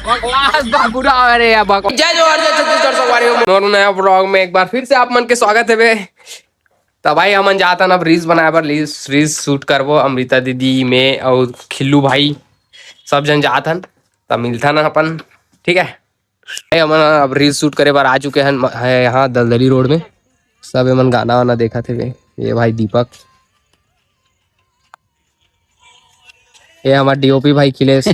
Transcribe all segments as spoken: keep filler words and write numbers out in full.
बकवास बाबू राव, अरे यार बकवास। जय जोहार, जय छत्तीसगढ़, संगवारी हो। मोर नया vlog में एक बार फिर से आप मन के स्वागत हे बे। त भाई, हमन जात हन अब reels बनाए बर, reels, reels shoot करबो। अमृता दीदी, मैं अउ खिल्लू भाई, सब जन जात हन। त मिलथन अपन, ठीक है। ए, हमन अब reels shoot करे बर आ चुके हन, म-, है यहाँ दलदली रोड में। सब एमन गाना वाना देखत हेवे। ये भाई दीपक, ये हमार डीओपी भाई खिलेश,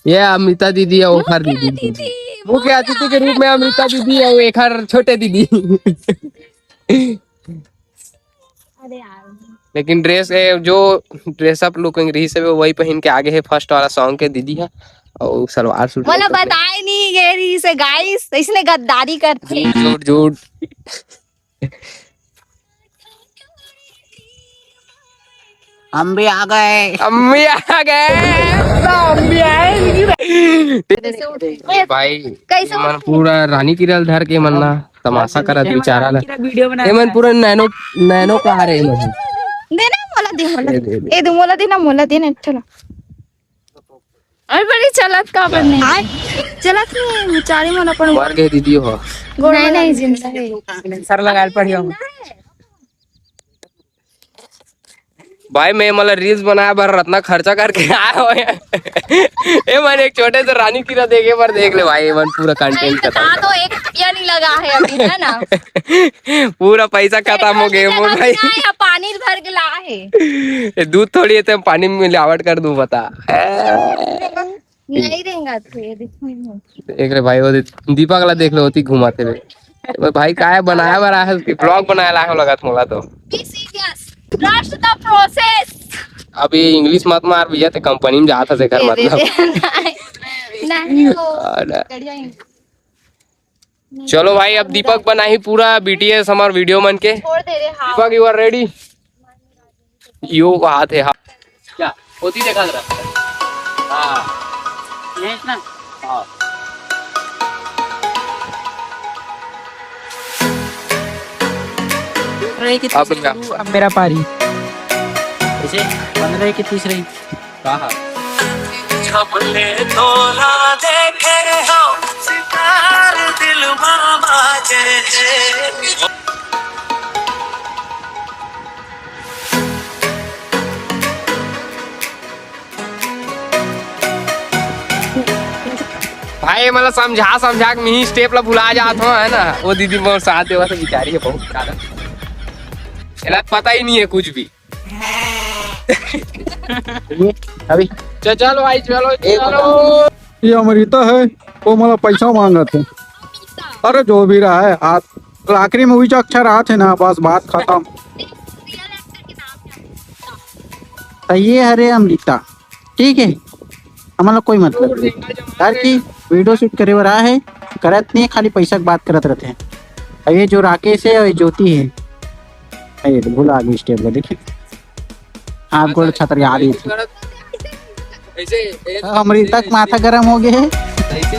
ये अमृता दीदी अउ ओखर मुख्य दीदी, अतिथि, मुख्य मुख्य अतिथि के रूप में अमृता दीदी अउ एखर छोटे दीदी। अरे यार। लेकिन ड्रेस, ए, जो ड्रेसअप लुक रहिस हे, वही पहिन के आगे हे फर्स्ट वाला सॉन्ग के दीदी ह, अउ सलवार सूट मोला बताए नहीं गे रहिस हे, गाइस, इसने गद्दारी करथे। झूठ, झूठ, झूठ। हम भी आ गए। हम भी आ गए। हम भी आए। भाई, कैसे मन पूरा रानी किरल धर के मन ला तमाशा करत बेचारा ला। वीडियो बना एमन पूरा नैनो, नैनो कहा रहे एमन। दे ना मोला, दे मोला। दे, दे, दे। ए दे मोला, दे ना मोला, दे ना एक ठो ला। अरे बड़ी चलत का बने। आय, चलत नहीं, बेचारी मन अपन मर गए दीदी हो। गोड़ नहीं, नहीं, जिंदा है। सर लगा पड़ी हम। भाई, मैं मतलब reels बनाए बर रत्ना खर्चा करके आए हो। ए मन एक छोटे से रानी किरल देखे बर देख ले भाई, ए मन पूरा content खत्म। तो एक रुपया नहीं लगा है अभी, है ना? पूरा पैसा खत्म हो गए मोर भाई। या पानी भर के ला है। ये दूध थोड़ी है, तो पानी में मिलावट कर दूं, बता। नहीं रहेगा तो ये देखो। देख रे भाई, वो दे-, दीपक ला देख लो, ओती घुमाते हुए। वो भाई काय बनाया बना है, उसकी vlog बनाया ला हो लगत मोला तो। Be serious. Trust the process. अब ये English मत मार भैया, ते कंपनी में जात हस एकर ये दे मतलब। दे। नहीं, नहीं, वो आ, ना। बढ़िया English। चलो भाई, अब दीपक बनाही पूरा बीटीएस हमार वीडियो मन के। छोड़ दे रे, हाँ। Deepak, you are ready? यो हाथ है, हाँ। क्या? होती देखा जरा। हाँ। ये इतना? हाँ। रही कि अब तीसरे क्या? तू, अब मेरा पारी। कैसे? पंद्रह की तीसरे। कहा? हमने तोला देखे हो सितार दिल बाबा जय जय। भाई, मतलब समझा समझा के मिही स्टेप ला भुला जात हो, है ना? वो दीदी मोर साथ देवा तो बेचारी है बहुत ज्यादा, एला पता ही नहीं है कुछ भी। अभी च-, चलो भाई, चलो, एक चलो। ये अमृता है, वो मोला पैसा मांगत है। अरे जो भी रहा है, आज आखिरी में वही जो अक्षर आत है ना, बस बात खत्म। तो ये हरे अमृता, ठीक है, हमन ला कोई मतलब नहीं। यार की वीडियो शूट करे बर आए है, करत नहीं है, खाली पैसा के बात करत रहते हैं। और ये जो राकेश है और ये ज्योति है, ये तो भुला गई स्टेप का, देखिए। हाथ गोड़ छतर के आ रही थी। ऐसे, ऐसे, हमरी तक माथा गरम हो गए है। ऐसे,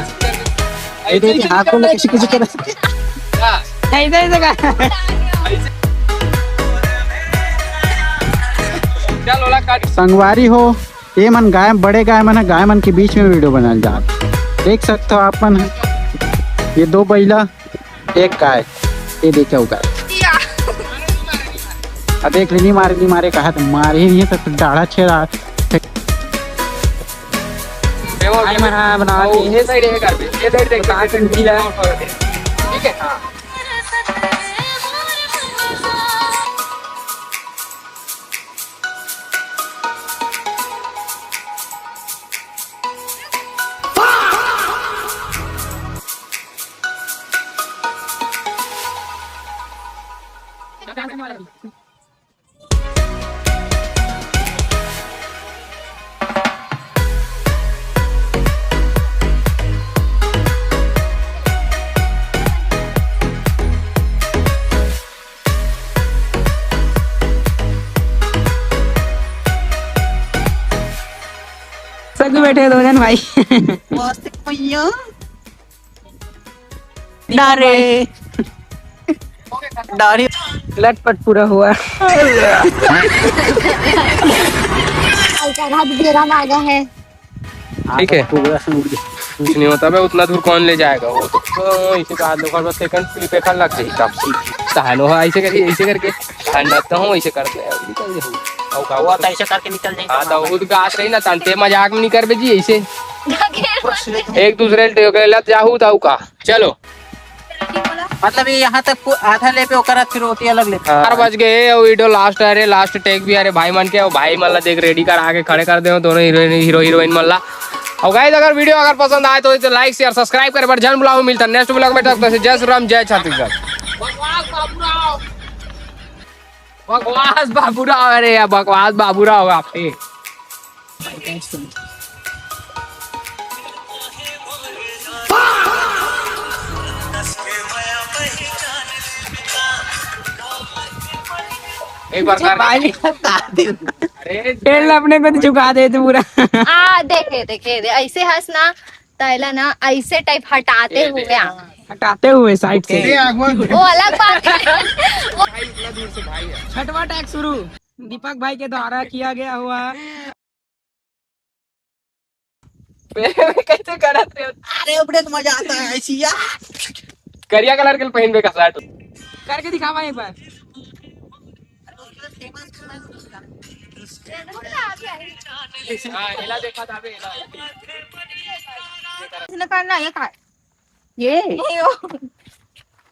ये देखिए, हाथ गोड़ कैसे कैसे कर। ऐसे, ऐसे कर। चल, ओला काट। संगवारी हो, ये मन गाय, बड़े गाय मन है, गाय मन के बीच में वीडियो बनाल जा। देख सकते हो आप मन, ये दो बैला, एक गाय, ये देखे हो गाय। या। आ देख ले, नहीं मारे, नहीं मारे, कहा तो मारे ही नहीं है, तो डाढ़ा छेड़ा। ये वो आई मना बना के। ये साइड है कर, ये साइड देख। बता के ढीला। ठीक है, हाँ। सग बैठे दो जन भाई। मस्त भैया। डारे। डारे। लटपट पूरा हुआ। ऐसा हाथ बेरा मांगा है। ठीक है। कुछ नहीं होता बे, उतना दूर कौन ले जाएगा वो तो। तो इसे का दो बार सेकंड स्लिप एक लग जाए तब। तहनो है ऐसे करके, ऐसे करके। ठंडा तो हूँ, ऐसे करके निकल जाए। और का हुआ तो ऐसे करके निकल जाए। हाँ, तो खुद का आस रही ना, तंते मजाक में नहीं कर बे जी ऐसे। एक दूसरे ले टोकेला जाहू ताऊ का। चलो। मतलब ये यहाँ तक पू-, आधा ले पे ओकर, फिर रोटी अलग ले पे। हाँ। चार बज गए, वो वीडियो लास्ट है रे, लास्ट टेक भी। अरे भाई मन के, वो भाई मन ला देख रेडी कर आके खड़े कर दे, दोनों हीरोइन, हीरो हीरोइन मन ला। और गाइस, अगर वीडियो अगर पसंद आए तो, तो लाइक शेयर सब्सक्राइब करे बर झन भुलाहू। मिलता नेक्स्ट व्लॉग में, तब तक से जय श्री राम, जय छत्तीसगढ़। बकवास बाबूराव, अरे यार बकवास बाबूराव आपके। एक बार कर। भाई, अरे तेल अपने को तो झुका दे तू पूरा। आ, देखे, देखे, दे, ऐसे हंस ना, तैला ना, ऐसे टाइप हटाते हुए आ। हटाते हुए साइड से। वो अलग बात है। छठवां टैग शुरू दीपक भाई के द्वारा किया गया हुआ। कैसे करत रे? अरे, अपने तो मजा आता है ऐसी यार। करिया कलर के पहनबे का शर्ट। करके दिखावा एक बार। हाँ, एला देखा था बे, एला। इसने पहनना है का? ये? ये हो।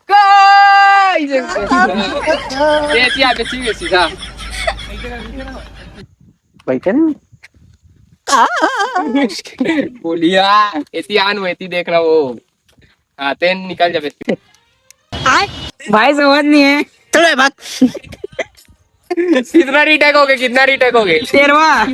गाइस! ये क्या बेची बेची था? बैठे ना। बोलिया, एती आन वो, एती देखना वो। हाँ, तेन निकल जाबे। भाई समझ नहीं है। चलो भाग। कितना रीटेक हो गए, कितना रीटेक हो गए? तेरवा।